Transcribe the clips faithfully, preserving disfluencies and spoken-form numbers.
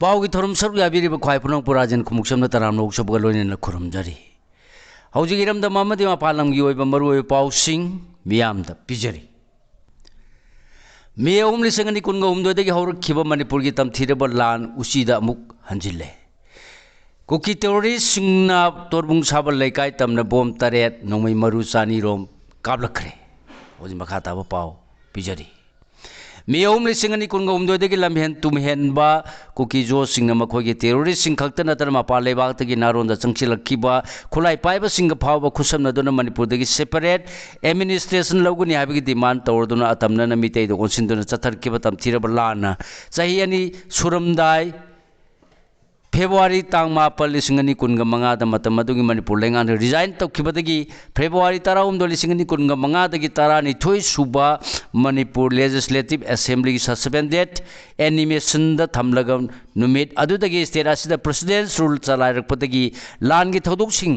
ꯄꯥꯎꯒꯤ ꯊꯧꯔꯝ ꯁꯔꯨꯛ ꯌꯥꯕꯤꯔꯤꯕ ꯈ꯭ꯋꯥꯏ ꯄꯨꯅꯪ ꯄꯨꯔꯥꯖꯤꯟ ꯈꯨꯃꯨꯛꯁꯝꯅ ꯇꯔꯥꯝꯅ ꯑꯣꯛꯆꯕꯒ ꯂꯣꯏꯅꯅ ꯈꯨꯔꯨꯝꯖꯔꯤ꯫ ꯍꯧꯖꯤꯛ ꯏꯔꯝꯗꯝ ꯑꯃꯗꯤ ꯃꯄꯥꯟ ꯂꯝꯒꯤ ꯑꯣꯏꯕ ꯃꯔꯨꯑꯣꯏꯕ ꯄꯥꯎꯁꯤꯡ ꯃꯤꯌꯥꯝꯗ ꯄꯤꯖꯔꯤ꯫ ꯃꯦ ꯑꯍꯨꯝ ꯂꯤꯁꯤꯡ ꯑꯅꯤ ꯀꯨꯟꯒ ꯍꯨꯝꯗꯣꯏꯗꯒꯤ ꯍꯧꯔꯛꯈꯤꯕ ꯃꯅꯤꯄꯨꯔꯒꯤ ꯇꯝꯊꯤꯔꯕ ꯂꯥꯟ ꯎꯆꯤꯗ ꯑꯃꯨꯛ ꯍꯟꯖꯤꯜꯂꯦ꯫ ꯀꯨꯀꯤ ꯇꯦꯔꯣꯔꯤꯁꯁꯤꯡꯅ ꯇꯣꯔꯕꯨꯡ ꯁꯥꯕ ꯂꯩꯀꯥꯏ ꯇꯝꯅ ꯕꯣꯝ ꯇꯔꯦꯠ, ꯅꯣꯡꯃꯩ ꯃꯔꯨ ꯆꯅꯤꯔꯣꯝ ꯀꯥꯞꯂꯛꯈ꯭ꯔꯦ꯫ ꯍꯧꯖꯤꯛ ꯃꯈꯥ ꯇꯥꯕ ꯄꯥꯎ ꯄꯤꯖꯔꯤ꯫ ꯃꯦ ꯑꯍꯨꯝ ꯂꯤꯁꯤꯡ ꯑꯅꯤ ꯀꯨꯟꯒ ꯍꯨꯝꯗꯣꯏꯗꯒꯤ ꯂꯝꯍꯦꯟ ꯇꯨꯝꯍꯦꯟꯕ ꯀꯨꯀꯤ ꯖꯣꯁꯁꯤꯡꯅ ꯃꯈꯣꯏꯒꯤ ꯇꯦꯔꯣꯔꯤꯁꯁꯤꯡ ꯈꯛꯇ ꯅꯠꯇꯅ ꯃꯄꯥꯟ ꯂꯩꯕꯥꯛꯇꯒꯤ ꯅꯥꯔꯣꯟꯗ ꯆꯪꯁꯤꯜꯂꯛꯈꯤꯕ ꯈꯨꯠꯂꯥꯏ ꯄꯥꯏꯕꯁꯤꯡꯒ ꯐꯥꯎꯕ ꯈꯨꯠꯁꯝꯅꯗꯨꯅ ꯃꯅꯤꯄꯨꯔꯗꯒꯤ separate administration ꯂꯧꯒꯅꯤ ꯍꯥꯏꯕꯒꯤ demand ꯇꯧꯔꯗꯨꯅ ꯑꯇꯝꯅꯅ ꯃꯤꯇꯩꯗ ꯑꯣꯟꯁꯤꯟꯗꯨꯅ ꯆꯠꯊꯔꯛꯈꯤꯕ ꯇꯝꯊꯤꯔꯕ ꯂꯥꯟꯅ ꯆꯍꯤ ꯑꯅꯤ ꯁꯨꯔꯝꯗꯥꯏ ꯐꯦꯕ꯭ꯔꯨꯋꯥꯔꯤ ꯇꯥꯡ ꯃꯥꯄꯟ, ꯂꯤꯁꯤꯡ ꯑꯅꯤ ꯀꯨꯟꯒ ꯃꯉꯥꯗ ꯃꯇꯝ ꯑꯗꯨꯒꯤ ꯃꯅꯤꯄꯨꯔ ꯂꯩꯉꯥꯛꯅ resign ꯇꯧꯈꯤꯕꯗꯒꯤ ꯐꯦꯕ꯭ꯔꯨꯋꯥꯔꯤ ꯇꯔꯥꯍꯨꯝꯗꯣꯏ, ꯂꯤꯁꯤꯡ ꯑꯅꯤ ꯀꯨꯟꯒ ꯃꯉꯥꯗꯒꯤ ꯇꯔꯥꯅꯤꯊꯣꯏ ꯁꯨꯕ ꯃꯅꯤꯄꯨꯔ Legislative Assemblyꯒꯤ suspended animationꯗ ꯊꯝꯂꯒ ꯅꯨꯃꯤꯠ ꯑꯗꯨꯗꯒꯤ state ꯑꯁꯤꯗ President's Rule ꯆꯂꯥꯏꯔꯛꯄꯗꯒꯤ ꯂꯥꯟꯒꯤ ꯊꯧꯗꯣꯛꯁꯤꯡ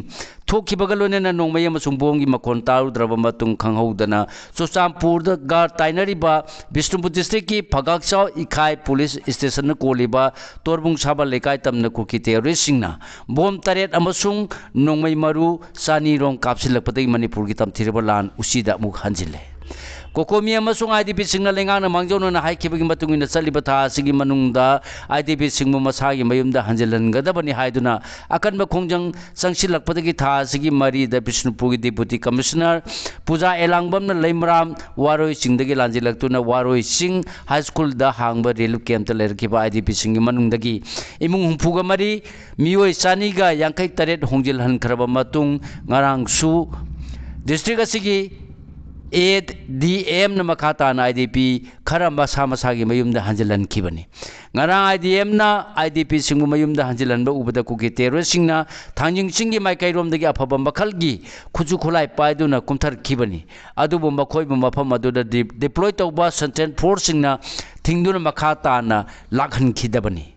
ꯊꯣꯛꯈꯤꯕꯒ ꯂꯣꯏꯅꯅ ꯅꯣꯡꯃꯩ ꯑꯃꯁꯨꯡ ꯕꯣꯝꯒꯤ ꯃꯈꯣꯟ ꯇꯥꯔꯨꯗ꯭ꯔꯕ ꯃꯇꯨꯡ ꯈꯪꯍꯧꯗꯅ ꯆꯨꯔꯆꯥꯟꯄꯨꯔꯗꯒ ꯇꯥꯏꯅꯔꯤꯕ ꯕꯤꯁꯅꯨꯄꯨꯔ districtꯀꯤ ꯐꯒꯥꯛꯆꯥꯎ ꯏꯈꯥꯏ police stationꯅ ꯀꯣꯜꯂꯤꯕ ꯇꯣꯔꯕꯨꯡ ꯁꯥꯕ ꯂꯩꯀꯥꯏ ꯇꯝꯅ ꯀꯨꯀꯤ terroristꯁꯤꯡꯅ ꯕꯣꯝ ꯇꯔꯦꯠ ꯑꯃꯁꯨꯡ ꯅꯣꯡꯃꯩ ꯃꯔꯨ ꯆꯅꯤꯔꯣꯝ ꯀꯥꯞꯁꯤꯜꯂꯛꯄꯗꯒꯤ ꯃꯅꯤꯄꯨꯔꯒꯤ ꯇꯝꯊꯤꯔꯕ ꯂꯥꯟ ꯎꯆꯤꯗ ꯑꯃꯨꯛ ꯍꯟꯖꯤꯜꯂꯦ꯫ COCOMI ꯑꯃꯁꯨꯡ IDPꯁꯤꯡꯅ ꯂꯩꯉꯥꯛꯅ ꯃꯥꯡꯖꯧꯅꯅ ꯍꯥꯏꯈꯤꯕꯒꯤ ꯃꯇꯨꯡ ꯏꯟꯅ ꯆꯠꯂꯤꯕ ꯊꯥ ꯑꯁꯤꯒꯤ ꯃꯅꯨꯡꯗ IDPꯁꯤꯡꯕꯨ ꯃꯁꯥꯒꯤ ꯃꯌꯨꯝꯗ ꯍꯟꯖꯤꯜꯍꯟꯒꯗꯕꯅꯤ ꯍꯥꯏꯗꯨꯅ ꯑꯀꯟꯕ ꯈꯣꯡꯖꯪ ꯆꯪꯁꯤꯜꯂꯛꯄꯗꯒꯤ ꯊꯥ ꯑꯁꯤꯒꯤ ꯃꯔꯤꯗ ꯕꯤꯁꯅꯨꯄꯨꯔꯒꯤ Deputy Commissioner ꯄꯨꯖꯥ ꯑꯦꯂꯥꯡꯕꯝꯅ ꯂꯩꯃꯔꯥꯝ ꯋꯥꯔꯣꯏ ꯆꯤꯡꯗꯒꯤ ꯂꯥꯟꯖꯦꯜꯂꯛꯇꯨꯅ ꯋꯥꯔꯣꯏ ꯆꯤꯡ High Schoolꯗ ꯍꯥꯡꯕ relief campꯇ ꯂꯩꯔꯛꯈꯤꯕ IDPꯁꯤꯡꯒꯤ ꯃꯅꯨꯡꯗꯒꯤ ꯏꯃꯨꯡ ꯍꯨꯝꯐꯨꯒ ꯃꯔꯤ, ꯃꯤꯑꯣꯏ ꯆꯅꯤꯒ ꯌꯥꯡꯈꯩ ꯇꯔꯦꯠ ꯍꯣꯡꯖꯤꯜꯍꯟꯈ꯭ꯔꯕ ꯃꯇꯨꯡ ꯉꯔꯥꯡꯁꯨ district ꯑꯁꯤꯒꯤ ADMꯅ ꯃꯈꯥ ꯇꯥꯅ IDP ꯈꯔ ꯃꯁꯥ ꯃꯁꯥꯒꯤ ꯃꯌꯨꯝꯗ ꯍꯟꯖꯤꯜꯍꯟꯈꯤꯕꯅꯤ꯫ ꯉꯔꯥꯡ IDMꯅ IDPꯁꯤꯡꯕꯨ ꯃꯌꯨꯝꯗ ꯍꯟꯖꯤꯜꯍꯟꯕ ꯎꯕꯗ ꯀꯨꯀꯤ terroristꯁꯤꯡꯅ ꯊꯥꯡꯖꯤꯡ ꯆꯤꯡꯒꯤ ꯃꯥꯏꯀꯩꯔꯣꯝꯗꯒꯤ ꯑꯐꯕ ꯃꯈꯜꯒꯤ ꯈꯨꯠꯁꯨ ꯈꯨꯠꯂꯥꯏ ꯄꯥꯏꯗꯨꯅ ꯀꯨꯝꯊꯔꯛꯈꯤꯕꯅꯤ꯫ ꯑꯗꯨꯕꯨ ꯃꯈꯣꯏꯕꯨ ꯃꯐꯝ ꯑꯗꯨꯗ ꯗꯤ-, deploy ꯇꯧꯕ central forceꯁꯤꯡꯅ ꯊꯤꯡꯗꯨꯅ ꯃꯈꯥ ꯇꯥꯅ ꯂꯥꯛꯍꯟꯈꯤꯗꯕꯅꯤ꯫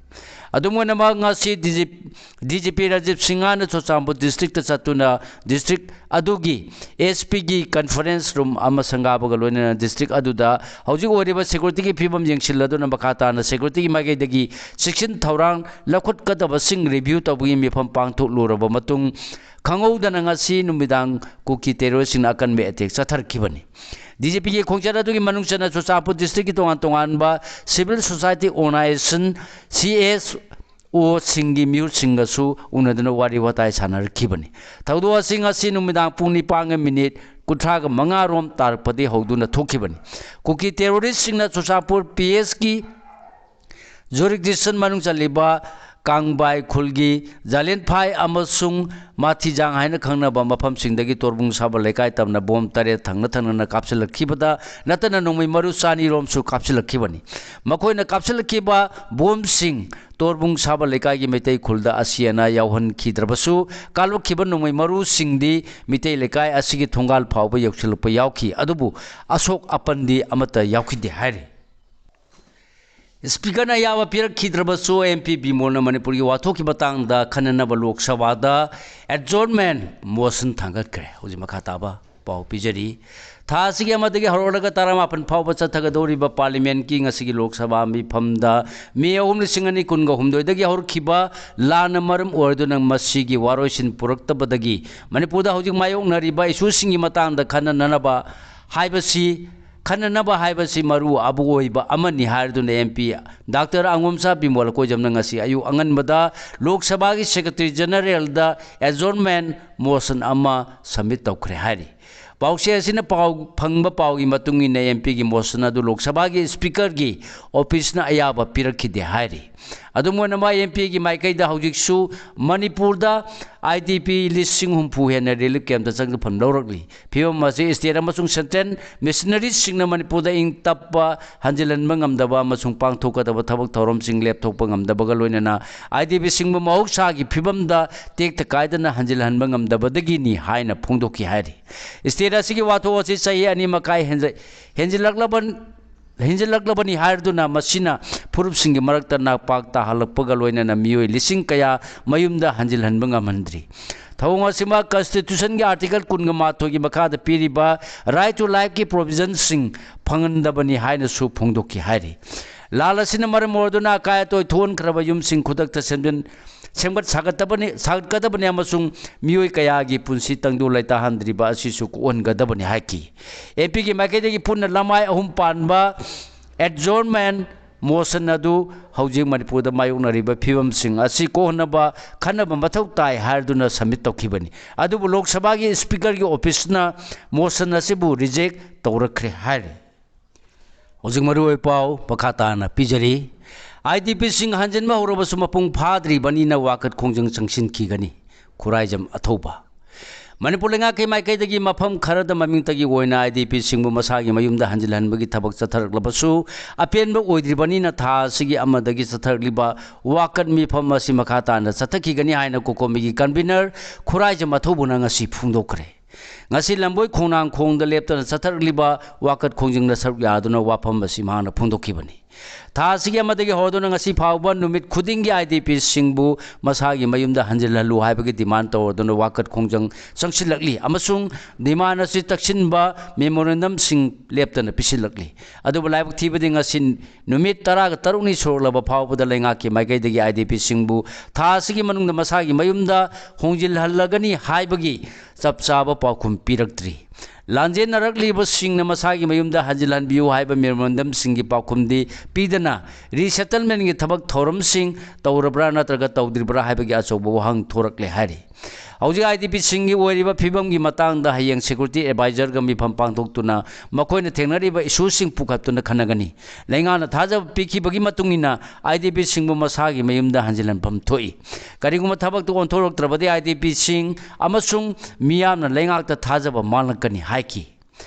ꯑꯗꯨꯝ ꯑꯣꯏꯅꯃꯛ, ꯉꯁꯤ ꯗꯤꯖꯤ-, ꯗꯤ ꯖꯤ ꯄꯤ ꯔꯥꯖꯤꯕ ꯁꯤꯡꯍꯅ ꯆꯨꯔꯆꯥꯟꯄꯨꯔ ꯗꯤꯁꯇ꯭ꯔꯤꯛꯇ ꯆꯠꯇꯨꯅ ꯗꯤꯁꯇ꯭ꯔꯤꯛ ꯑꯗꯨꯒꯤ ꯑꯦꯁ ꯄꯤꯒꯤ ꯀꯟꯐꯔꯦꯟꯁ ꯔꯨꯝ ꯑꯃ ꯁꯪꯒꯥꯕꯒ ꯂꯣꯏꯅꯅ ꯗꯤꯁꯇ꯭ꯔꯤꯛ ꯑꯗꯨꯗ ꯍꯧꯖꯤꯛ ꯑꯣꯏꯔꯤꯕ ꯁꯦꯀ꯭ꯌꯨꯔꯤꯇꯤꯒꯤ ꯐꯤꯕꯝ ꯌꯦꯡꯁꯤꯜꯂꯗꯨꯅ ꯃꯈꯥ ꯇꯥꯅ ꯁꯦꯀ꯭ꯌꯨꯔꯤꯇꯤꯒꯤ ꯃꯥꯏꯀꯩꯗꯒꯤ ꯆꯦꯛꯁꯤꯟ ꯊꯧꯔꯥꯡ ꯂꯧꯈꯠꯀꯗꯕꯁꯤꯡ ꯔꯤꯚ꯭ꯌꯨ ꯇꯧꯕꯒꯤ ꯃꯤꯐꯝ ꯄꯥꯡꯊꯣꯛꯂꯨꯔꯕ ꯃꯇꯨꯡ ꯈꯪꯍꯧꯗꯅ ꯉꯁꯤ ꯅꯨꯃꯤꯗꯥꯡ ꯀꯨꯀꯤ ꯇꯦꯔꯣꯔꯤꯁꯁꯤꯡꯅ ꯑꯀꯟꯕ ꯑꯦꯇꯦꯛ ꯆꯠꯊꯔꯛꯈꯤꯕꯅꯤ꯫ ꯗꯤ ꯖꯤ ꯄꯤꯒꯤ ꯈꯣꯡꯆꯠ ꯑꯗꯨꯒꯤ ꯃꯅꯨꯡ ꯆꯟꯅ ꯆꯨꯔꯆꯥꯟꯄꯨꯔ ꯗꯤꯁꯇ꯭ꯔꯤꯛꯀꯤ ꯇꯣꯉꯥꯟ ꯇꯣꯉꯥꯟꯕ civil society organisation, C S ꯑꯣꯁꯤꯡꯒꯤ ꯃꯤꯍꯨꯠꯁꯤꯡꯒꯁꯨ ꯎꯅꯗꯨꯅ ꯋꯥꯔꯤ ꯋꯥꯇꯥꯏ ꯁꯥꯟꯅꯔꯛꯈꯤꯕꯅꯤ꯫ ꯊꯧꯗꯣꯛ ꯑꯁꯤ ꯉꯁꯤ ꯅꯨꯃꯤꯗꯥꯡ ꯄꯨꯡ ꯅꯤꯄꯥꯟꯒ ꯃꯤꯅꯤꯠ ꯀꯨꯟꯊ꯭ꯔꯥꯒ ꯃꯉꯥ ꯔꯣꯝ ꯇꯥꯔꯛꯄꯗꯒꯤ ꯍꯧꯗꯨꯅ ꯊꯣꯛꯈꯤꯕꯅꯤ꯫ ꯀꯨꯀꯤ ꯇꯦꯔꯣꯔꯤꯁꯁꯤꯡꯅ ꯆꯨꯔꯆꯥꯟꯄꯨꯔ ꯄꯤ ꯑꯦꯁꯀꯤ ꯖꯨꯔꯤꯗꯤꯛꯁꯟ ꯃꯅꯨꯡ ꯆꯜꯂꯤꯕ ꯀꯥꯡꯕꯥꯏ ꯈꯨꯜꯒꯤ ꯖꯥꯂꯦꯟꯐꯥꯏ ꯑꯃꯁꯨꯡ ꯃꯥꯊꯤꯖꯥꯡ ꯍꯥꯏꯅ ꯈꯪꯅꯕ ꯃꯐꯝꯁꯤꯡꯗꯒꯤ ꯇꯣꯔꯕꯨꯡ ꯁꯥꯕ ꯂꯩꯀꯥꯏ ꯇꯝꯅ ꯕꯣꯝ ꯇꯔꯦꯠ ꯊꯪꯅ ꯊꯪꯅꯅ ꯀꯥꯞꯁꯤꯜꯂꯛꯈꯤꯕꯗ ꯅꯠꯇꯅ ꯅꯣꯡꯃꯩ ꯃꯔꯨ ꯆꯅꯤ ꯔꯣꯝꯁꯨ ꯀꯥꯞꯁꯤꯜꯂꯛꯈꯤꯕꯅꯤ꯫ ꯃꯈꯣꯏꯅ ꯀꯥꯞꯁꯤꯜꯂꯛꯈꯤꯕ ꯕꯣꯝꯁꯤꯡ ꯇꯣꯔꯕꯨꯡ ꯁꯥꯕ ꯂꯩꯀꯥꯏꯒꯤ ꯃꯩꯇꯩ ꯈꯨꯜꯗ ꯑꯁꯤ ꯑꯅꯥ ꯌꯥꯎꯍꯟꯈꯤꯗ꯭ꯔꯕꯁꯨ, ꯀꯥꯞꯂꯛꯈꯤꯕ ꯅꯣꯡꯃꯩ ꯃꯔꯨꯁꯤꯡꯗꯤ ꯃꯤꯇꯩ ꯂꯩꯀꯥꯏ ꯑꯁꯤꯒꯤ ꯊꯣꯡꯒꯥꯜ ꯐꯥꯎꯕ ꯌꯧꯁꯤꯜꯂꯛꯄ ꯌꯥꯎꯈꯤ, ꯑꯗꯨꯕꯨ ꯑꯁꯣꯛ ꯑꯄꯟꯗꯤ ꯑꯃꯠꯇ ꯌꯥꯎꯈꯤꯗꯦ ꯍꯥꯏꯔꯤ꯫ ꯁ꯭ꯄꯤꯀꯔꯅ ꯑꯌꯥꯕ ꯄꯤꯔꯛꯈꯤꯗ꯭ꯔꯕꯁꯨ, ꯑꯦꯝ ꯄꯤ ꯕꯤꯃꯣꯜꯅ ꯃꯅꯤꯄꯨꯔꯒꯤ ꯋꯥꯊꯣꯛꯀꯤ ꯃꯇꯥꯡꯗ ꯈꯟꯅꯅꯕ ꯂꯣꯛ ꯁꯚꯥꯗ ꯑꯦꯗꯖꯣꯔꯟꯃꯦꯟ ꯃꯣꯁꯟ ꯊꯥꯡꯒꯠꯈ꯭ꯔꯦ꯫ ꯍꯧꯖꯤꯛ ꯃꯈꯥ ꯇꯥꯕ ꯄꯥꯎ ꯄꯤꯖꯔꯤ꯫ ꯊꯥ ꯑꯁꯤꯒꯤ ꯑꯃꯗꯒꯤ ꯍꯧꯔꯛꯂꯒ ꯇꯔꯥꯃꯥꯄꯟ ꯐꯥꯎꯕ ꯆꯠꯊꯒꯗꯧꯔꯤꯕ ꯄꯥꯔꯂꯤꯌꯥꯃꯦꯟꯠꯀꯤ ꯉꯁꯤꯒꯤ ꯂꯣꯛ ꯁꯚꯥ ꯃꯤꯐꯝꯗ ꯃꯦ ꯑꯍꯨꯝ, ꯂꯤꯁꯤꯡ ꯑꯅꯤ ꯀꯨꯟꯒ ꯍꯨꯝꯗꯣꯏꯗꯒꯤ ꯍꯧꯔꯛꯈꯤꯕ ꯂꯥꯟꯅ ꯃꯔꯝ ꯑꯣꯏꯔꯗꯨꯅ ꯃꯁꯤꯒꯤ ꯋꯥꯔꯣꯏꯁꯤꯟ ꯄꯨꯔꯛꯇꯕꯗꯒꯤ ꯃꯅꯤꯄꯨꯔꯗ ꯍꯧꯖꯤꯛ ꯃꯥꯌꯣꯛꯅꯔꯤꯕ ꯏꯁꯨꯁꯤꯡꯒꯤ ꯃꯇꯥꯡꯗ ꯈꯟꯅꯅꯅꯕ ꯍꯥꯏꯕꯁꯤ ꯈꯟꯅꯅꯕ ꯍꯥꯏꯕꯁꯤ ꯃꯔꯨ ꯑꯣꯏꯕ ꯑꯃꯅꯤ ꯍꯥꯏꯔꯗꯨꯅ ꯑꯦꯝ ꯄꯤ ꯗꯥꯛꯇꯔ ꯑꯉꯣꯝꯆꯥ ꯕꯤꯃꯣꯜ ꯑꯀꯣꯏꯖꯝꯅ ꯉꯁꯤ ꯑꯌꯨꯛ ꯑꯉꯟꯕꯗ ꯂꯣꯛ ꯁꯚꯥꯒꯤ ꯁꯦꯀ꯭ꯔꯦꯇꯔꯤ ꯖꯦꯅꯔꯦꯜꯗ ꯑꯦꯗꯖꯣꯔꯟꯃꯦꯟ ꯃꯣꯁꯟ ꯑꯃ ꯁꯕꯃꯤꯠ ꯇꯧꯈ꯭ꯔꯦ ꯍꯥꯏꯔꯤ꯫ ꯄꯥꯎꯆꯦ ꯑꯁꯤꯅ ꯄꯥꯎ ꯐꯪꯕ ꯄꯥꯎꯒꯤ ꯃꯇꯨꯡ ꯏꯟꯅ ꯑꯦꯝ ꯄꯤꯒꯤ ꯃꯣꯁꯟ ꯑꯗꯨ ꯂꯣꯛ ꯁꯚꯥꯒꯤ ꯁ꯭ꯄꯤꯀꯔꯒꯤ ꯑꯣꯐꯤꯁꯅ ꯑꯌꯥꯕ ꯄꯤꯔꯛꯈꯤꯗꯦ ꯍꯥꯏꯔꯤ꯫ ꯑꯗꯨꯝ ꯑꯣꯏꯅꯃꯛ, ꯑꯦꯝ ꯄꯤꯒꯤ ꯃꯥꯏꯀꯩꯗ ꯍꯧꯖꯤꯛꯁꯨ ꯃꯅꯤꯄꯨꯔꯗ ꯑꯥꯏ ꯗꯤ ꯄꯤ ꯂꯤꯁꯤꯡ ꯍꯨꯝꯐꯨ ꯍꯦꯟꯅ ꯔꯤꯂꯤꯐ ꯀꯦꯝꯞꯇ ꯆꯪꯖꯐꯝ ꯂꯧꯔꯛꯂꯤ꯫ ꯐꯤꯕꯝ ꯑꯁꯤ ꯁ꯭ꯇꯦꯠ ꯑꯃꯁꯨꯡ ꯁꯦꯟꯇ꯭ꯔꯦꯜ ꯃꯤꯁꯅꯔꯤꯁꯤꯡꯅ ꯃꯅꯤꯄꯨꯔꯗ ꯏꯪ ꯇꯞꯄ ꯍꯟꯖꯤꯜꯍꯟꯕ ꯉꯝꯗꯕ ꯑꯃꯁꯨꯡ ꯄꯥꯡꯊꯣꯛꯀꯗꯕ ꯊꯕꯛ ꯊꯧꯔꯝꯁꯤꯡ ꯂꯦꯞꯊꯣꯛꯄ ꯉꯝꯗꯕꯒ ꯂꯣꯏꯅꯅ ꯑꯥꯏ ꯗꯤ ꯄꯤꯁꯤꯡꯕꯨ ꯃꯍꯧꯁꯥꯒꯤ ꯐꯤꯕꯝꯗ ꯇꯦꯛꯇ ꯀꯥꯏꯗꯅ ꯍꯟꯖꯤꯜꯍꯟꯕ ꯉꯝꯗꯕꯗꯒꯤꯅꯤ ꯍꯥꯏꯅ ꯐꯣꯡꯗꯣꯛꯈꯤ ꯍꯥꯏꯔꯤ꯫ ꯁ꯭ꯇꯦꯠ ꯑꯁꯤꯒꯤ ꯋꯥꯊꯣꯛ ꯑꯁꯤ ꯆꯍꯤ ꯑꯅꯤ ꯃꯈꯥꯏ ꯍꯦꯟꯖ-, ꯍꯦꯟꯖꯤꯜꯂꯛꯂꯕ ꯍꯦꯟꯖꯤꯜꯂꯛꯂꯕꯅꯤ ꯍꯥꯏꯔꯗꯨꯅ ꯃꯁꯤꯅ ꯐꯨꯔꯨꯞꯁꯤꯡꯒꯤ ꯃꯔꯛꯇ ꯅꯥꯛꯄꯥꯛ ꯇꯥꯍꯜꯂꯛꯄꯒ ꯂꯣꯏꯅꯅ ꯃꯤꯑꯣꯏ ꯂꯤꯁꯤꯡ ꯀꯌꯥ ꯃꯌꯨꯝꯗ ꯍꯟꯖꯤꯜꯍꯟꯕ ꯉꯝꯍꯟꯗ꯭ꯔꯤ꯫ ꯊꯧꯑꯣꯡ ꯑꯁꯤꯃꯛ Constitutionꯒꯤ Article ꯀꯨꯟꯒ ꯃꯥꯊꯣꯏꯒꯤ ꯃꯈꯥꯗ ꯄꯤꯔꯤꯕ Right to Lifeꯀꯤ provisionꯁꯤꯡ ꯐꯪꯍꯟꯗꯕꯅꯤ ꯍꯥꯏꯅꯁꯨ ꯐꯣꯡꯗꯣꯛꯈꯤ ꯍꯥꯏꯔꯤ꯫ ꯂꯥꯜ ꯑꯁꯤꯅ ꯃꯔꯝ ꯑꯣꯏꯗꯨꯅ ꯑꯀꯥꯏ ꯑꯇꯣꯏ ꯊꯣꯛꯍꯟꯈ꯭ꯔꯕ ꯌꯨꯝꯁꯤꯡ ꯈꯨꯗꯛꯇ ꯁꯦꯝꯖꯤꯟ-, ꯁꯦꯝꯒꯠ ꯁꯥꯒꯠꯇꯕꯅꯤ, ꯁꯥꯒꯠꯀꯗꯕꯅꯤ ꯑꯃꯁꯨꯡ ꯃꯤꯑꯣꯏ ꯀꯌꯥꯒꯤ ꯄꯨꯟꯁꯤ ꯇꯪꯗꯨ ꯂꯩꯇꯥꯍꯟꯗ꯭ꯔꯤꯕ ꯑꯁꯤꯁꯨ ꯀꯣꯛꯍꯟꯒꯗꯕꯅꯤ ꯍꯥꯏꯈꯤ꯫ APꯒꯤ ꯃꯥꯏꯀꯩꯗꯒꯤ ꯄꯨꯟꯅ ꯂꯃꯥꯏ ꯑꯍꯨꯝ ꯄꯥꯟꯕ adjournment motion ꯑꯗꯨ ꯍꯧꯖꯤꯛ ꯃꯅꯤꯄꯨꯔꯗ ꯃꯥꯌꯣꯛꯅꯔꯤꯕ ꯐꯤꯕꯝꯁꯤꯡ ꯑꯁꯤ ꯀꯣꯛꯍꯟꯅꯕ ꯈꯟꯅꯕ ꯃꯊꯧ ꯇꯥꯏ ꯍꯥꯏꯗꯨꯅ submit ꯇꯧꯈꯤꯕꯅꯤ꯫ ꯑꯗꯨꯕꯨ ꯂꯣꯛ ꯁꯚꯥꯒꯤ Speakerꯒꯤ officeꯅ motion ꯑꯁꯤꯕꯨ reject ꯇꯧꯔꯛꯈ꯭ꯔꯦ ꯍꯥꯏꯔꯤ꯫ ꯍꯧꯖꯤꯛ ꯃꯔꯨꯑꯣꯏꯕ ꯄꯥꯎ ꯃꯈꯥ ꯇꯥꯅ ꯄꯤꯖꯔꯤ꯫ IDPꯁꯤꯡ ꯍꯟꯖꯤꯟꯕ ꯍꯧꯔꯕꯁꯨ ꯃꯄꯨꯡ ꯐꯥꯗ꯭ꯔꯤꯕꯅꯤꯅ ꯋꯥꯀꯠ ꯈꯣꯡꯖꯪ ꯆꯪꯁꯤꯟꯈꯤꯒꯅꯤ꯫ ꯈꯨꯔꯥꯏꯖꯝ ꯑꯊꯧꯕ꯫ ꯃꯅꯤꯄꯨꯔ ꯂꯩꯉꯥꯛꯀꯤ ꯃꯥꯏꯀꯩꯗꯒꯤ ꯃꯐꯝ ꯈꯔꯗ ꯃꯃꯤꯡꯇꯒꯤ ꯑꯣꯏꯅ IDPꯁꯤꯡꯕꯨ ꯃꯁꯥꯒꯤ ꯃꯌꯨꯝꯗ ꯍꯟꯖꯤꯜꯍꯟꯕꯒꯤ ꯊꯕꯛ ꯆꯠꯊꯔꯛꯂꯕꯁꯨ ꯑꯄꯦꯟꯕ ꯑꯣꯏꯗ꯭ꯔꯤꯕꯅꯤꯅ ꯊꯥ ꯑꯁꯤꯒꯤ ꯑꯃꯗꯒꯤ ꯆꯠꯊꯔꯛꯂꯤꯕ ꯋꯥꯀꯠ ꯃꯤꯐꯝ ꯑꯁꯤ ꯃꯈꯥ ꯇꯥꯅ ꯆꯠꯊꯈꯤꯒꯅꯤ ꯍꯥꯏꯅ COCOMIꯒꯤ convener ꯈꯨꯔꯥꯏꯖꯝ ꯑꯊꯧꯕꯅ ꯉꯁꯤ ꯐꯣꯡꯗꯣꯛꯈ꯭ꯔꯦ꯫ ꯉꯁꯤ ꯂꯝꯕꯣꯏ ꯈꯣꯡꯅꯥꯡꯈꯣꯡꯗ ꯂꯦꯞꯇꯅ ꯆꯠꯊꯔꯛꯂꯤꯕ ꯋꯥꯀꯠ ꯈꯣꯡꯖꯪꯗ ꯁꯔꯨꯛ ꯌꯥꯗꯨꯅ ꯋꯥꯐꯝ ꯑꯁꯤ ꯃꯍꯥꯛꯅ ꯐꯣꯡꯗꯣꯛꯈꯤꯕꯅꯤ꯫ ꯊꯥ ꯑꯁꯤꯒꯤ ꯑꯃꯗꯒꯤ ꯍꯧꯔꯗꯨꯅ ꯉꯁꯤ ꯐꯥꯎꯕ ꯅꯨꯃꯤꯠ ꯈꯨꯗꯤꯡꯒꯤ IDPꯁꯤꯡꯕꯨ ꯃꯁꯥꯒꯤ ꯃꯌꯨꯝꯗ ꯍꯟꯖꯤꯜꯍꯜꯂꯨ ꯍꯥꯏꯕꯒꯤ demand ꯇꯧꯔꯗꯨꯅ ꯋꯥꯀꯠ ꯈꯣꯡꯖꯪ ꯆꯪꯁꯤꯜꯂꯛꯂꯤ ꯑꯃꯁꯨꯡ demand ꯑꯁꯤ ꯇꯛꯁꯤꯟꯕ memorandumꯁꯤꯡ ꯂꯦꯞꯇꯅ ꯄꯤꯁꯤꯜꯂꯛꯂꯤ꯫ ꯑꯗꯨꯕꯨ ꯂꯥꯏꯕꯛ ꯊꯤꯕꯗꯤ ꯉꯁꯤ ꯅꯨꯃꯤꯠ ꯇꯔꯥꯒ ꯇꯔꯨꯛꯅꯤ ꯁꯨꯔꯛꯂꯕ ꯐꯥꯎꯕꯗ ꯂꯩꯉꯥꯛꯀꯤ ꯃꯥꯏꯀꯩꯗꯒꯤ IDPꯁꯤꯡꯕꯨ ꯊꯥ ꯑꯁꯤꯒꯤ ꯃꯅꯨꯡꯗ ꯃꯁꯥꯒꯤ ꯃꯌꯨꯝꯗ ꯍꯣꯡꯖꯤꯜꯍꯜꯂꯒꯅꯤ ꯍꯥꯏꯕꯒꯤ ꯆꯞ ꯆꯥꯕ ꯄꯥꯎꯈꯨꯝ ꯄꯤꯔꯛꯇ꯭ꯔꯤ꯫ ꯂꯥꯟꯖꯦꯟꯅꯔꯛꯂꯤꯕꯁꯤꯡꯅ ꯃꯁꯥꯒꯤ ꯃꯌꯨꯝꯗ ꯍꯟꯖꯤꯜꯍꯟꯕꯤꯌꯨ ꯍꯥꯏꯕ memorandumꯁꯤꯡꯒꯤ ꯄꯥꯎꯈꯨꯝꯗꯤ ꯄꯤꯗꯅ resettlementꯒꯤ ꯊꯕꯛ ꯊꯧꯔꯝꯁꯤꯡ ꯇꯧꯔꯕ꯭ꯔꯥ ꯅꯠꯇ꯭ꯔꯒ ꯇꯧꯗ꯭ꯔꯤꯕ꯭ꯔꯥ ꯍꯥꯏꯕꯒꯤ ꯑꯆꯧꯕ ꯋꯥꯍꯪ ꯊꯣꯔꯛꯂꯦ ꯍꯥꯏꯔꯤ꯫ ꯍꯧꯖꯤꯛ IDPꯁꯤꯡꯒꯤ ꯑꯣꯏꯔꯤꯕ ꯐꯤꯕꯝꯒꯤ ꯃꯇꯥꯡꯗ ꯍꯌꯦꯡ security advisorꯒ ꯃꯤꯐꯝ ꯄꯥꯡꯊꯣꯛꯇꯨꯅ ꯃꯈꯣꯏꯅ ꯊꯦꯡꯅꯔꯤꯕ issueꯁꯤꯡ ꯄꯨꯈꯠꯇꯨꯅ ꯈꯟꯅꯒꯅꯤ꯫ ꯂꯩꯉꯥꯛꯅ ꯊꯥꯖꯕ ꯄꯤꯈꯤꯕꯒꯤ ꯃꯇꯨꯡ ꯏꯟꯅ IDPꯁꯤꯡꯕꯨ ꯃꯁꯥꯒꯤ ꯃꯌꯨꯝꯗ ꯍꯟꯖꯤꯜꯍꯟꯐꯝ ꯊꯣꯛꯏ꯫ ꯀꯔꯤꯒꯨꯝꯕ ꯊꯕꯛꯇꯨ ꯑꯣꯟꯊꯣꯔꯛꯇ꯭ꯔꯕꯗꯤ IDPꯁꯤꯡ ꯑꯃꯁꯨꯡ ꯃꯤꯌꯥꯝꯅ ꯂꯩꯉꯥꯛꯇ ꯊꯥꯖꯕ ꯃꯥꯡꯂꯛꯀꯅꯤ ꯍꯥꯏꯈꯤ꯫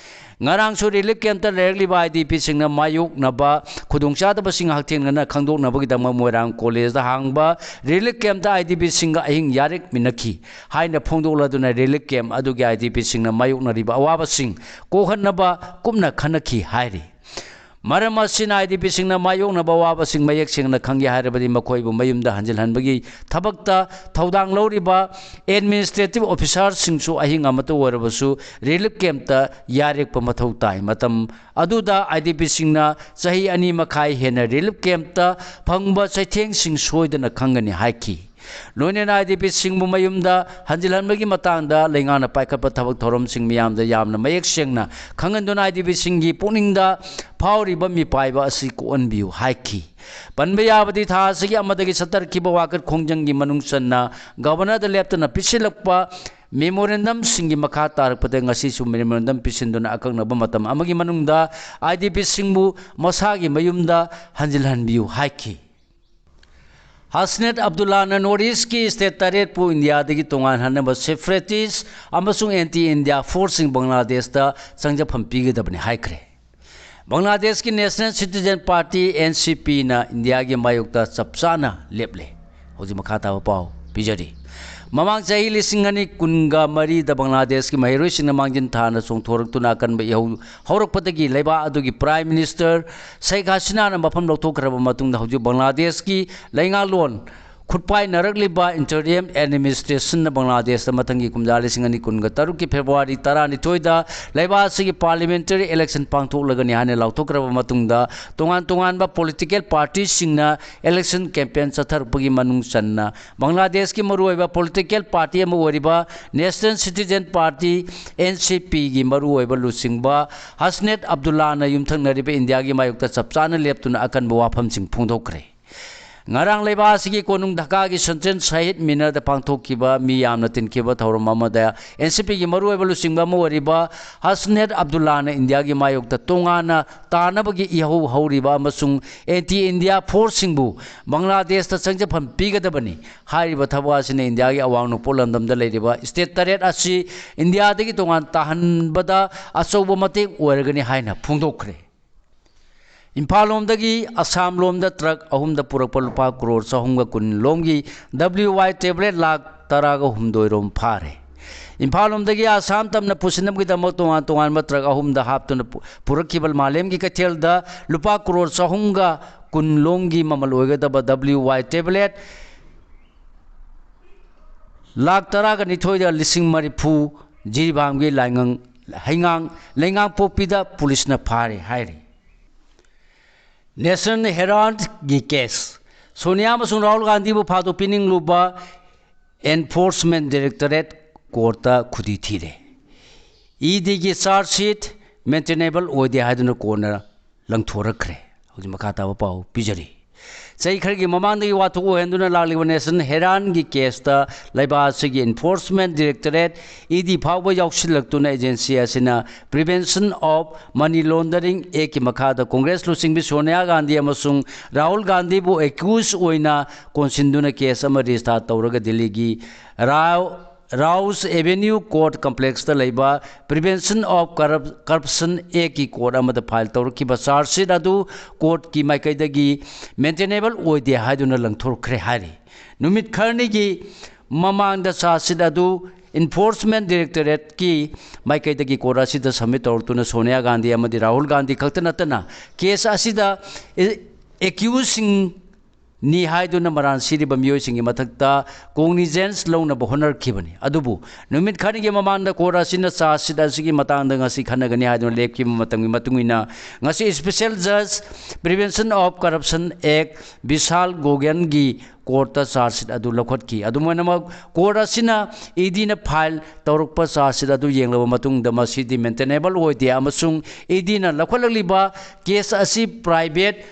ꯉꯔꯥꯡꯁꯨ relief campꯇ ꯂꯩꯔꯛꯂꯤꯕ IDPꯁꯤꯡꯅ ꯃꯥꯌꯣꯛꯅꯕ ꯈꯨꯗꯣꯡꯆꯥꯗꯕꯁꯤꯡ ꯍꯛꯊꯦꯡꯅꯅ ꯈꯪꯗꯣꯛꯅꯕꯒꯤꯗꯃꯛ ꯃꯣꯏꯔꯥꯡ collegeꯗ ꯍꯥꯡꯕ relief campꯇ IDPꯁꯤꯡꯒ ꯑꯍꯤꯡ ꯌꯥꯔꯦꯛꯃꯤꯟꯅꯈꯤ ꯍꯥꯏꯅ ꯐꯣꯡꯗꯣꯛꯂꯗꯨꯅ relief camp ꯑꯗꯨꯒꯤ IDPꯁꯤꯡꯅ ꯃꯥꯌꯣꯛꯅꯔꯤꯕ ꯑꯋꯥꯕꯁꯤꯡ ꯀꯣꯛꯍꯟꯅꯕ ꯀꯨꯞꯅ ꯈꯟꯅꯈꯤ ꯍꯥꯏꯔꯤ꯫ ꯃꯔꯝ ꯑꯁꯤꯅ IDPꯁꯤꯡꯅ ꯃꯥꯌꯣꯛꯅꯕ ꯑꯋꯥꯕꯁꯤꯡ ꯃꯌꯦꯛ ꯁꯦꯡꯅ ꯈꯪꯒꯦ ꯍꯥꯏꯔꯕꯗꯤ ꯃꯈꯣꯏꯕꯨ ꯃꯌꯨꯝꯗ ꯍꯟꯖꯤꯜꯍꯟꯕꯒꯤ ꯊꯕꯛꯇ ꯊꯧꯗꯥꯡ ꯂꯧꯔꯤꯕ administrative officerꯁꯤꯡꯁꯨ ꯑꯍꯤꯡ ꯑꯃꯠꯇ ꯑꯣꯏꯔꯕꯁꯨ relief campꯇ ꯌꯥꯔꯦꯛꯄ ꯃꯊꯧ ꯇꯥꯏ꯫ ꯃꯇꯝ ꯑꯗꯨꯗ IDPꯁꯤꯡꯅ ꯆꯍꯤ ꯑꯅꯤ ꯃꯈꯥꯏ ꯍꯦꯟꯅ relief campꯇ ꯐꯪꯕ ꯆꯩꯊꯦꯡꯁꯤꯡ ꯁꯣꯏꯗꯅ ꯈꯪꯒꯅꯤ ꯍꯥꯏꯈꯤ꯫ ꯂꯣꯏꯅꯅ IDPꯁꯤꯡꯕꯨ ꯃꯌꯨꯝꯗ ꯍꯟꯖꯤꯜꯍꯟꯕꯒꯤ ꯃꯇꯥꯡꯗ ꯂꯩꯉꯥꯛꯅ ꯄꯥꯏꯈꯠꯄ ꯊꯕꯛ ꯊꯧꯔꯝꯁꯤꯡ ꯃꯤꯌꯥꯝꯗ ꯌꯥꯝꯅ ꯃꯌꯦꯛ ꯁꯦꯡꯅ ꯈꯪꯍꯟꯗꯨꯅ IDPꯁꯤꯡꯒꯤ ꯄꯨꯛꯅꯤꯡꯗ ꯐꯥꯎꯔꯤꯕ ꯃꯤꯄꯥꯏꯕ ꯑꯁꯤ ꯀꯣꯛꯍꯟꯕꯤꯌꯨ ꯍꯥꯏꯈꯤ꯫ ꯄꯟꯕ ꯌꯥꯕꯗꯤ ꯊꯥ ꯑꯁꯤꯒꯤ ꯑꯃꯗꯒꯤ ꯆꯠꯊꯔꯛꯈꯤꯕ ꯋꯥꯀꯠ ꯈꯣꯡꯖꯪꯒꯤ ꯃꯅꯨꯡ ꯆꯟꯅ Governorꯗ ꯂꯦꯞꯇꯅ ꯄꯤꯁꯤꯜꯂꯛꯄ memorandumꯁꯤꯡꯒꯤ ꯃꯈꯥ ꯇꯥꯔꯛꯄꯗ ꯉꯁꯤꯁꯨ memorandum ꯄꯤꯁꯤꯟꯗꯨꯅ ꯑꯀꯛꯅꯕ ꯃꯇꯝ ꯑꯃꯒꯤ ꯃꯅꯨꯡꯗ IDPꯁꯤꯡꯕꯨ ꯃꯁꯥꯒꯤ ꯃꯌꯨꯝꯗ ꯍꯟꯖꯤꯜꯍꯟꯕꯤꯌꯨ ꯍꯥꯏꯈꯤ꯫ ꯍꯁꯅꯦꯠ ꯑꯕꯗꯨꯜꯂꯥꯅ North Eastꯀꯤ state ꯇꯔꯦꯠꯄꯨ ꯏꯟꯗꯤꯌꯥꯗꯒꯤ ꯇꯣꯉꯥꯟꯍꯟꯅꯕ separatist ꯑꯃꯁꯨꯡ anti India forceꯁꯤꯡ ꯕꯪꯒ꯭ꯂꯥꯗꯦꯁꯇ ꯆꯪꯖꯐꯝ ꯄꯤꯒꯗꯕꯅꯤ ꯍꯥꯏꯈ꯭ꯔꯦ꯫ ꯕꯪꯒ꯭ꯂꯥꯗꯦꯁꯀꯤ National Citizen Party, NCPꯅ ꯏꯟꯗꯤꯌꯥꯒꯤ ꯃꯥꯌꯣꯛꯇ ꯆꯞ ꯆꯥꯅ ꯂꯦꯞꯂꯦ꯫ ꯍꯧꯖꯤꯛ ꯃꯈꯥ ꯇꯥꯕ ꯄꯥꯎ ꯄꯤꯖꯔꯤ꯫ ꯃꯃꯥꯡ ꯆꯍꯤ ꯂꯤꯁꯤꯡ ꯑꯅꯤ ꯀꯨꯟꯒ ꯃꯔꯤꯗ ꯕꯪꯒ꯭ꯂꯥꯗꯦꯁꯀꯤ ꯃꯍꯩꯔꯣꯏꯁꯤꯡꯅ ꯃꯥꯡꯖꯤꯟ ꯊꯥꯅ ꯆꯣꯡꯊꯣꯔꯛꯇꯨꯅ ꯑꯀꯟꯕ ꯏꯍꯧ ꯍꯧꯔꯛꯄꯗꯒꯤ ꯂꯩꯕꯥꯛ ꯑꯗꯨꯒꯤ Prime Minister ꯁꯦꯈ ꯍꯁꯤꯅꯥꯅ ꯃꯐꯝ ꯂꯧꯊꯣꯛꯈ꯭ꯔꯕ ꯃꯇꯨꯡꯗ ꯍꯧꯖꯤꯛ ꯕꯪꯒ꯭ꯂꯥꯗꯦꯁꯀꯤ ꯂꯩꯉꯥꯛꯂꯣꯟ ꯈꯨꯠꯄꯥꯏꯅꯔꯛꯂꯤꯕ interim administrationꯅ ꯕꯪꯒ꯭ꯂꯥꯗꯦꯁꯇ ꯃꯊꯪꯒꯤ ꯀꯨꯝꯖꯥ ꯂꯤꯁꯤꯡ ꯑꯅꯤ ꯀꯨꯟꯒ ꯇꯔꯨꯛꯀꯤ February ꯇꯔꯥꯅꯤꯊꯣꯏꯗ ꯂꯩꯕꯥꯛ ꯑꯁꯤꯒꯤ parliamentary election ꯄꯥꯡꯊꯣꯛꯂꯒꯅꯤ ꯍꯥꯏꯅ ꯂꯥꯎꯊꯣꯛꯈ꯭ꯔꯕ ꯃꯇꯨꯡꯗ ꯇꯣꯉꯥꯟ ꯇꯣꯉꯥꯟꯕ political partyꯁꯤꯡꯅ election campaign ꯆꯠꯊꯔꯛꯄꯒꯤ ꯃꯅꯨꯡ ꯆꯟꯅ ꯕꯪꯒ꯭ꯂꯥꯗꯦꯁꯀꯤ ꯃꯔꯨꯑꯣꯏꯕ political party ꯑꯃ ꯑꯣꯏꯔꯤꯕ National Citizen Party, NCPꯒꯤ ꯃꯔꯨꯑꯣꯏꯕ ꯂꯨꯆꯤꯡꯕ ꯍꯁꯅꯦꯠ ꯑꯕꯗꯨꯜꯂꯥꯅ ꯌꯨꯝꯊꯪꯅꯔꯤꯕ ꯏꯟꯗꯤꯌꯥꯒꯤ ꯃꯥꯌꯣꯛꯇ ꯆꯞ ꯆꯥꯅ ꯂꯦꯞꯇꯨꯅ ꯑꯀꯟꯕ ꯋꯥꯐꯝꯁꯤꯡ ꯐꯣꯡꯗꯣꯛꯈ꯭ꯔꯦ꯫ ꯉꯔꯥꯡ ꯂꯩꯕꯥꯛ ꯑꯁꯤꯒꯤ ꯀꯣꯅꯨꯡ ꯙꯥꯀꯥꯒꯤ ꯁꯟꯇꯦꯟ ꯁꯍꯤꯗ ꯃꯤꯅꯔꯗ ꯄꯥꯡꯊꯣꯛꯈꯤꯕ ꯃꯤ ꯌꯥꯝꯅ ꯇꯤꯟꯈꯤꯕ ꯊꯧꯔꯝ ꯑꯃꯗ NCPꯒꯤ ꯃꯔꯨꯑꯣꯏꯕ ꯂꯨꯆꯤꯡꯕ ꯑꯃ ꯑꯣꯏꯔꯤꯕ ꯍꯁꯅꯦꯠ ꯑꯕꯗꯨꯜꯂꯥꯅ ꯏꯟꯗꯤꯌꯥꯒꯤ ꯃꯥꯌꯣꯛꯇ ꯇꯣꯉꯥꯟꯅ ꯇꯥꯅꯕꯒꯤ ꯏꯍꯧ ꯍꯧꯔꯤꯕ ꯑꯃꯁꯨꯡ anti India forceꯁꯤꯡꯕꯨ ꯕꯪꯒ꯭ꯂꯥꯗꯦꯁꯇ ꯆꯪꯖꯐꯝ ꯄꯤꯒꯗꯕꯅꯤ ꯍꯥꯏꯔꯤꯕ ꯊꯕꯛ ꯑꯁꯤꯅ ꯏꯟꯗꯤꯌꯥꯒꯤ ꯑꯋꯥꯡ ꯅꯣꯡꯄꯣꯛ ꯂꯝꯗꯝꯗ ꯂꯩꯔꯤꯕ state ꯇꯔꯦꯠ ꯑꯁꯤ ꯏꯟꯗꯤꯌꯥꯗꯒꯤ ꯇꯣꯉꯥꯟ ꯇꯥꯍꯟꯕꯗ ꯑꯆꯧꯕ ꯃꯇꯦꯡ ꯑꯣꯏꯔꯒꯅꯤ ꯍꯥꯏꯅ ꯐꯣꯡꯗꯣꯛꯈ꯭ꯔꯦ꯫ ꯏꯝꯐꯥꯜ ꯂꯣꯝꯗꯒꯤ ꯑꯁꯥꯝ ꯂꯣꯝꯗ truck ꯑꯍꯨꯝꯗ ꯄꯨꯔꯛꯄ ꯂꯨꯄꯥ ꯀ꯭ꯔꯣꯔ ꯆꯍꯨꯝꯒ ꯀꯨꯟ ꯂꯣꯝꯒꯤ WY tablet ꯂꯥꯈ ꯇꯔꯥꯒ ꯍꯨꯝꯗꯣꯏ ꯔꯣꯝ ꯐꯥꯔꯦ꯫ ꯏꯝꯐꯥꯜ ꯂꯣꯝꯗꯒꯤ ꯑꯁꯥꯝ ꯇꯝꯅ ꯄꯨꯁꯤꯟꯅꯕꯒꯤꯗꯃꯛ ꯇꯣꯉꯥꯟ ꯇꯣꯉꯥꯟꯕ ꯇ꯭ꯔꯛ ꯑꯍꯨꯝꯗ ꯍꯥꯞꯇꯨꯅ ꯄꯨ-, ꯄꯨꯔꯛꯈꯤꯕ ꯃꯥꯂꯦꯝꯒꯤ ꯀꯩꯊꯦꯜꯗ ꯂꯨꯄꯥ ꯀ꯭ꯔꯣꯔ ꯆꯍꯨꯝꯒ ꯀꯨꯟ ꯂꯣꯝꯒꯤ ꯃꯃꯜ ꯑꯣꯏꯒꯗꯕ W Y tablet ꯂꯥꯈ ꯇꯔꯥꯒ ꯅꯤꯊꯣꯏꯗ ꯂꯤꯁꯤꯡ ꯃꯔꯤꯐꯨ ꯖꯤꯔꯤꯕꯥꯝꯒꯤ ꯂꯥꯏꯉꯪ, ꯍꯩꯉꯥꯡ, ꯂꯩꯉꯥꯡꯄꯣꯛꯄꯤꯗ ꯄꯨꯂꯤꯁꯅ ꯐꯥꯔꯦ ꯍꯥꯏꯔꯤ꯫ National Heraldꯒꯤ case꯫ ꯁꯣꯅꯤꯌꯥ ꯑꯃꯁꯨꯡ ꯔꯥꯍꯨꯜ ꯒꯥꯟꯙꯤꯕꯨ ꯐꯥꯗꯣꯛꯄꯤꯅꯤꯡꯂꯨꯕ Enforcement Directorate courtꯇ ꯈꯨꯗꯤ ꯊꯤꯔꯦ꯫ EDꯒꯤ charge sheet maintainable ꯑꯣꯏꯗꯦ ꯍꯥꯏꯗꯨꯅ courtꯅ ꯂꯪꯊꯣꯔꯛꯈ꯭ꯔꯦ꯫ ꯍꯧꯖꯤꯛ ꯃꯈꯥ ꯇꯥꯕ ꯄꯥꯎ ꯄꯤꯖꯔꯤ꯫ ꯆꯍꯤ ꯈꯔꯒꯤ ꯃꯃꯥꯡꯗꯒꯤ ꯋꯥꯊꯣꯛ ꯑꯣꯏꯍꯟꯗꯨꯅ ꯂꯥꯛꯂꯤꯕ National Heraldꯒꯤ caseꯇ ꯂꯩꯕꯥꯛ ꯑꯁꯤꯒꯤ Enforcement Directorate, ED ꯐꯥꯎꯕ ꯌꯥꯎꯁꯤꯜꯂꯛꯇꯨꯅ agency ꯑꯁꯤꯅ Prevention of Money Laundering Actꯀꯤ ꯃꯈꯥꯗ ꯀꯣꯡꯒ꯭ꯔꯦꯁ ꯂꯨꯆꯤꯡꯕꯤ ꯁꯣꯅꯤꯌꯥ ꯒꯥꯟꯙꯤ ꯑꯃꯁꯨꯡ ꯔꯥꯍꯨꯜ ꯒꯥꯟꯙꯤꯕꯨ accused ꯑꯣꯏꯅ ꯀꯣꯟꯁꯤꯟꯗꯨꯅ case ꯑꯃ register ꯇꯧꯔꯒ ꯗꯤꯜꯂꯤꯒꯤ ꯔꯥꯎ-, Rouse Avenue Court Complexꯇ ꯂꯩꯕ Prevention of Corrup-, Corruption Actꯀꯤ court ꯑꯃꯗ file ꯇꯧꯔꯛꯈꯤꯕ charge sheet ꯑꯗꯨ courtꯀꯤ ꯃꯥꯏꯀꯩꯗꯒꯤ maintainable ꯑꯣꯏꯗꯦ ꯍꯥꯏꯗꯨꯅ ꯂꯪꯊꯣꯛꯈ꯭ꯔꯦ ꯍꯥꯏꯔꯤ꯫ ꯅꯨꯃꯤꯠ ꯈꯔꯅꯤꯒꯤ ꯃꯃꯥꯡꯗ charge sheet ꯑꯗꯨ Enforcement Directorateꯀꯤ ꯃꯥꯏꯀꯩꯗꯒꯤ court ꯑꯁꯤꯗ submit ꯇꯧꯔꯛꯇꯨꯅ ꯁꯣꯅꯤꯌꯥ ꯒꯥꯟꯙꯤ ꯑꯃꯗꯤ ꯔꯥꯍꯨꯜ ꯒꯥꯟꯙꯤ ꯈꯛꯇ ꯅꯠꯇꯅ case ꯑꯁꯤꯗ accused ꯁꯤꯡ ꯅꯤ ꯍꯥꯏꯗꯨꯅ ꯃꯔꯥꯜ ꯁꯤꯔꯤꯕ ꯃꯤꯑꯣꯏꯁꯤꯡꯒꯤ ꯃꯊꯛꯇ cognizance ꯂꯧꯅꯕ ꯍꯣꯠꯅꯔꯛꯈꯤꯕꯅꯤ꯫ ꯑꯗꯨꯕꯨ ꯅꯨꯃꯤꯠ ꯈꯔꯅꯤꯒꯤ ꯃꯃꯥꯡꯗ court ꯑꯁꯤꯅ charge sheet ꯑꯁꯤꯒꯤ ꯃꯇꯥꯡꯗ ꯉꯁꯤ ꯈꯟꯅꯒꯅꯤ ꯍꯥꯏꯗꯨꯅ ꯂꯦꯞꯈꯤꯕ ꯃꯇꯝꯒꯤ ꯃꯇꯨꯡ ꯏꯟꯅ ꯉꯁꯤ Special Judge Prevention of Corruption Act Bishal ꯒꯣꯒꯦꯟꯒꯤ courtꯇ charge sheet ꯑꯗꯨ ꯂꯧꯈꯠꯈꯤ꯫ ꯑꯗꯨꯝ ꯑꯣꯏꯅꯃꯛ court ꯑꯁꯤꯅ EDꯅ file ꯇꯧꯔꯛꯄ charge sheet ꯑꯗꯨ ꯌꯦꯡꯂꯕ ꯃꯇꯨꯡꯗ ꯃꯁꯤꯗꯤ maintainable ꯑꯣꯏꯗꯦ ꯑꯃꯁꯨꯡ EDꯅ ꯂꯧꯈꯠꯂꯛꯂꯤꯕ case ꯑꯁꯤ private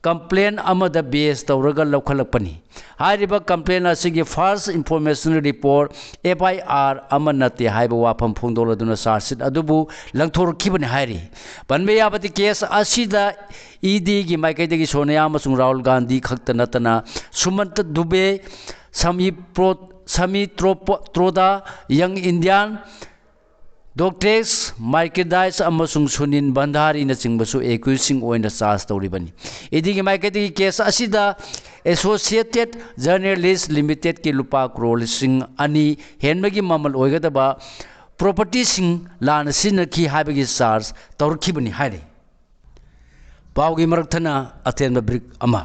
complaint ꯑꯃꯗ base ꯇꯧꯔꯒ ꯂꯧꯈꯠꯂꯛꯄꯅꯤ꯫ ꯍꯥꯏꯔꯤꯕ complaint ꯑꯁꯤꯒꯤ first information report, FIR, ꯑꯃ ꯅꯠꯇꯦ ꯍꯥꯏꯕ ꯋꯥꯐꯝ ꯐꯣꯡꯗꯣꯛꯂꯗꯨꯅ charge sheet ꯑꯗꯨꯕꯨ ꯂꯪꯊꯣꯔꯛꯈꯤꯕꯅꯤ ꯍꯥꯏꯔꯤ꯫ ꯄꯟꯕ ꯌꯥꯕꯗꯤ case ꯑꯁꯤꯗ EDꯒꯤ ꯃꯥꯏꯀꯩꯗꯒꯤ ꯁꯣꯅꯤꯌꯥ ꯑꯃꯁꯨꯡ ꯔꯥꯍꯨꯜ ꯒꯥꯟꯙꯤ ꯈꯛꯇ ꯅꯠꯇꯅ ꯁꯨꯃꯟꯇ ꯗꯨꯕꯦ, ꯁꯃꯤ ꯄ꯭ꯔꯣ-, ꯁꯃꯤ ꯇ꯭ꯔꯣꯄ-, ꯇ꯭ꯔꯣꯗꯥ, Young Indian, ꯗꯣꯛꯇ꯭ꯔꯦꯁ ꯃꯥꯏꯀꯦꯗꯥꯏꯁ ꯑꯃꯁꯨꯡ ꯁꯨꯅꯤꯟ ꯚꯟꯗꯥꯔꯤꯅꯆꯤꯡꯕꯁꯨ ꯑꯦꯀ꯭ꯌꯨꯁꯁꯤꯡ ꯑꯣꯏꯅ ꯆꯥꯔꯖ ꯇꯧꯔꯤꯕꯅꯤ꯫ ꯏꯗꯤꯒꯤ ꯃꯥꯏꯀꯩꯗꯒꯤ ꯀꯦꯁ ꯑꯁꯤꯗ ꯑꯦꯁꯣꯁꯤꯌꯦꯇꯦꯗ ꯖꯔꯅꯦꯂꯤꯁ ꯂꯤꯃꯤꯇꯦꯗꯀꯤ ꯂꯨꯄꯥ ꯀ꯭ꯔꯣꯔ ꯂꯤꯁꯤꯡ ꯑꯅꯤ ꯍꯦꯟꯕꯒꯤ ꯃꯃꯜ ꯑꯣꯏꯒꯗꯕ ꯄ꯭ꯔꯣꯄꯔꯇꯤꯁꯤꯡ ꯂꯥꯟꯅ ꯁꯤꯖꯤꯟꯅꯈꯤ ꯍꯥꯏꯕꯒꯤ ꯆꯥꯔꯖ ꯇꯧꯔꯛꯈꯤꯕꯅꯤ ꯍꯥꯏꯔꯤ꯫ ꯄꯥꯎꯒꯤ ꯃꯔꯛ ꯊꯠꯅ ꯑꯇꯦꯟꯕ ꯕ꯭ꯔꯤꯛ ꯑꯃ꯫